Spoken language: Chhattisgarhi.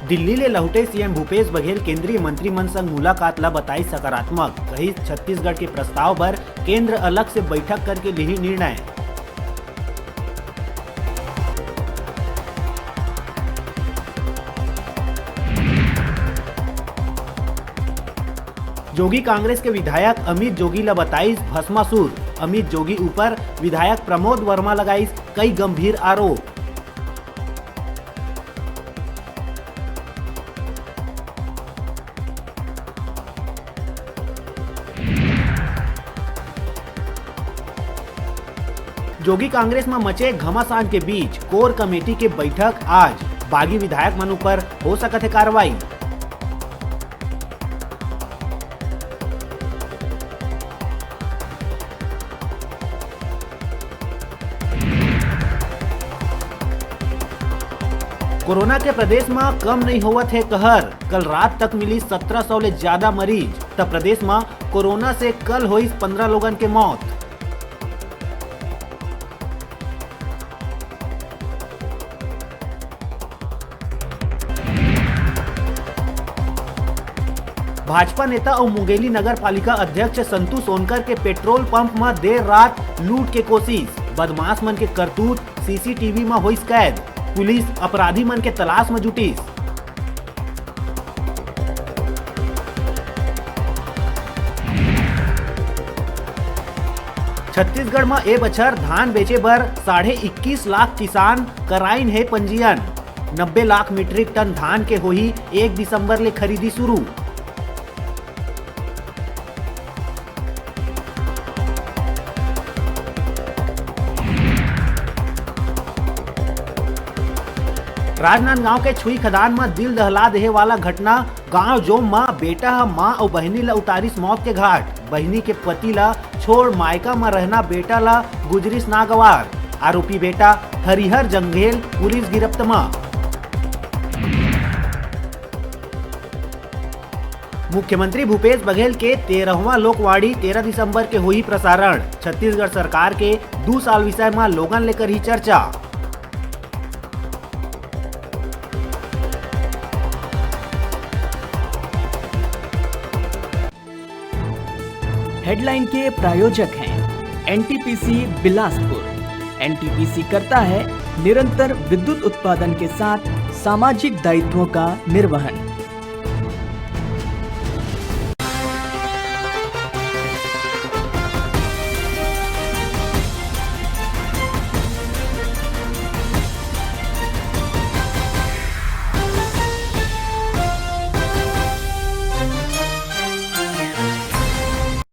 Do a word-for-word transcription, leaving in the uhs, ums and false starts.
दिल्ली ले लहुटे सीएम भूपेश बघेल केंद्रीय मंत्री मन संग मुलाकात ला बताइस सकारात्मक, कहिस छत्तीसगढ़ के प्रस्ताव बर केंद्र अलग से बैठक करके लिही निर्णय। जोगी कांग्रेस के विधायक अमित जोगी ला बताइस भस्मासुर, अमित जोगी ऊपर विधायक प्रमोद वर्मा लगाइस कई गंभीर आरोप। जोगी कांग्रेस म मचे घमासान के बीच कोर कमेटी के बैठक आज, बागी विधायक मन ऊपर हो सकत हे कार्रवाई। कोरोना के प्रदेश म कम नइ होवत हे कहर, कल रात तक मिली सत्रह सौ ले ज्यादा मरीज, त प्रदेश म कोरोना से कल होइस पंद्रह लोगन के मौत। भाजपा नेता अउ मुंगेली नगर पालिका अध्यक्ष संतु सोनकर के पेट्रोल पंप म देर रात लूट के कोशिश, बदमाश मन के करतूत सीसीटीवी म होइस कैद, पुलिस अपराधी मन के तलाश म जुटिस। छत्तीसगढ़ म ए बछर धान बेचे बर साढ़े इक्कीस लाख किसान कराइन हे पंजीयन। नब्बे लाख मीट्रिक टन धान के होही एक दिसंबर ले खरीदी शुरू। राजनांदगांव के छुई खदान म दिल दहला देहे वाला घटना। गांव जोम म बेटा ह मां अउ बहिनी ल उतारिस मौत के घाट। बहिनी के पति ल छोड़ मायका म रहना बेटा ल गुजरिस नागवार। आरोपी बेटा हरिहर जंघेल पुलिस गिरफ्त म। मुख्यमंत्री भूपेश बघेल के तेरहवाँ लोकवाणी तेरह दिसंबर के होही प्रसारण। छत्तीसगढ़ सरकार के दू साल विषय म लोगन ले करही चर्चा। हेडलाइन के प्रायोजक हैं एनटीपीसी बिलासपुर। एनटीपीसी करता है निरंतर विद्युत उत्पादन के साथ सामाजिक दायित्वों का निर्वहन।